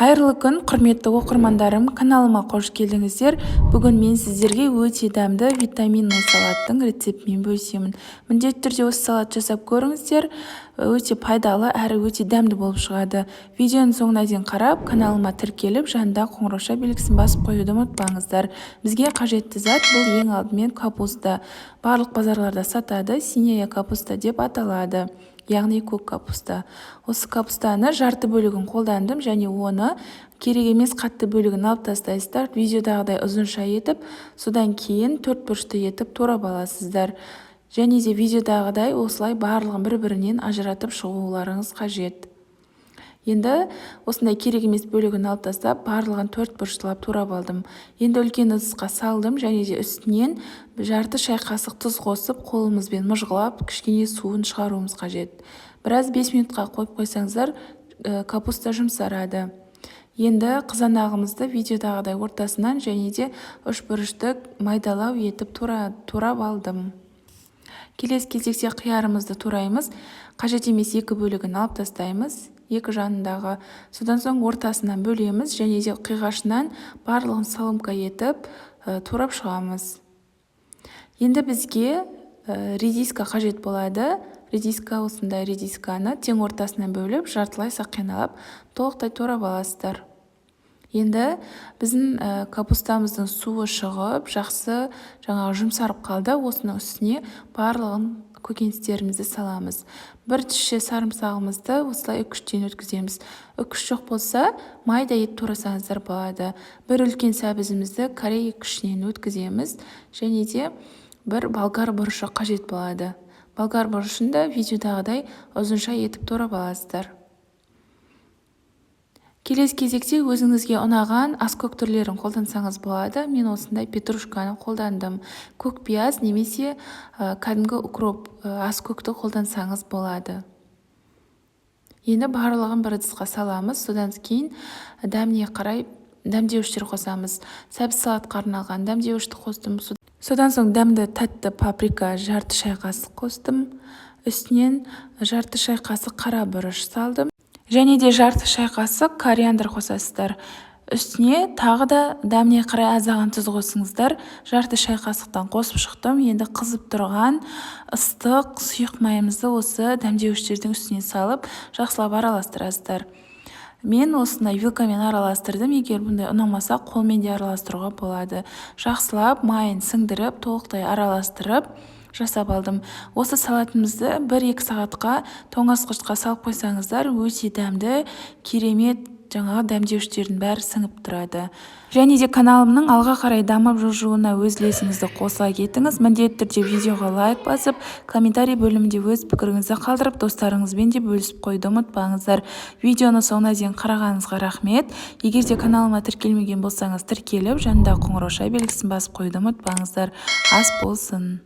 Қайырлы күн, құрметті оқырмандарым! Каналыма қош келдіңіздер! Бүгін мен сіздерге өте дәмді витаминный салаттың рецептімен бөлісемін. Міндетті түрде осы салат жасап көріңіздер, өте пайдалы әрі өте дәмді болып шығады. Видеоның соңына дейін қарап, каналыма тіркеліп, жанында қоңырауша белгісін басып қоюды ұмытпаңыздар. Бізге қажетті зат бұл ең алдымен капуста. Барлық базарларда сатады, синяя капуста деп аталады, яғни көк капуста. Осы капустаны жарты бөлігін қолдандым және оны керек емес қатты бөлігін алып тастайсыздар, видеодағыдай ұзынша етіп, содан кейін төрт бұрышты етіп турап аласыздар. Және де видеодағыдай осылай барлығын бір-бірінен ажыратып шығуларыңыз қажет. Енді осындай керек емес бөлігін алып тастап, барлығын төрт бұрыштылап турап алдым. Енді үлкен ыдысқа салдым және де үстінен жарты шай қасық тұз қосып, қолымызбен мыжғылап, кішкене суын шығаруымыз қажет. Біраз 5 минутқа қойып қойсаңыздар, капуста жұмсарады. Енді қызанағымызды видеодағыдай ортасынан және де үш бұрышты майдалау етіп турап алдым. Келесі кезекте қиярымызды тураймыз. Қажет емес екі бөлігін алып тастаймыз, екі жанындағы. Содан соң ортасынан бөлеміз және де қиғашынан барлығын соломка етіп турап шығамыз. Енді бізге редиска қажет болады. Редиска, осындай редисканы тең ортасынан бөліп, жартылай сақиналап, толықтай турап аласыздар. Енді біздің капустамыздың суы шығып, жақсы жаңағы жұмсарып қалды. Осының үстіне барлығын көкөністерімізді саламыз. Бір тісше сарымсағымызды осылай үкіштен өткіземіз. Үкіш жоқ болса, майда етіп турасаңыздар болады. Бір үлкен сәбізімізді корей үкішінен өткіземіз және де бір болгар бұрышы қажет болады. Болгар бұрышын да видеодағыдай ұзынша етіп турап аласыздар. Келесі кезекте өзіңізге ұнаған аскөк түрлерін қолдансаңыз болады. Мен осындай петрушканы қолдандым. Көк пияз немесе кәдімгі укроп, аскөкті қолдансаңыз болады. Енді барлығын бір ыдысқа саламыз. Содан кейін дәміне қарай дәмдеуіштер қосамыз. Сәбіз салатқа арналған дәмдеуішті қостым. Содан соң дәмді тәтті паприка жарты шай қасық қостым. Үстінен жарты шай қасық қара бұрыш салдым. Және де жарты шай қасық кориандр қосасыздар. Үстіне тағы да дәміне қарай аздаған тұз қосыңыздар. Жарты шай қасықтан қосып шықтым. Енді қызып тұрған ыстық сұйық майымызды осы дәмдеуіштердің үстіне салып, жақсылап араластырасыздар. Мен осындай вилкамен араластырдым. Егер бұндай ұнамаса, қолмен де араластыруға болады. Жақсылап майын сіңдіріп, толықтай араластырып жасап алдым. Осы салатымызды 1-2 сағатқа тоңазытқышқа салып қойсаңыздар, өте дәмді, керемет жаңағы дәмдеуіштердің бәрі сіңіп тұрады. Және де каналымның алға қарай дамып жылжуына өз үлесіңізді қоса кетіңіз. Міндетті түрде видеоға лайк басып, комментарий бөлімінде өз пікіріңізді қалдырып, достарыңызбен де бөлісіп қоюды ұмытпаңыздар. Видеоны соңына дейін қарағаныңызға рахмет. Егер де каналыма тіркелмеген болсаңыз, тіркеліп, жанындағы қоңырауша белгісін басып қоюды ұмытпаңыздар. Ас болсын!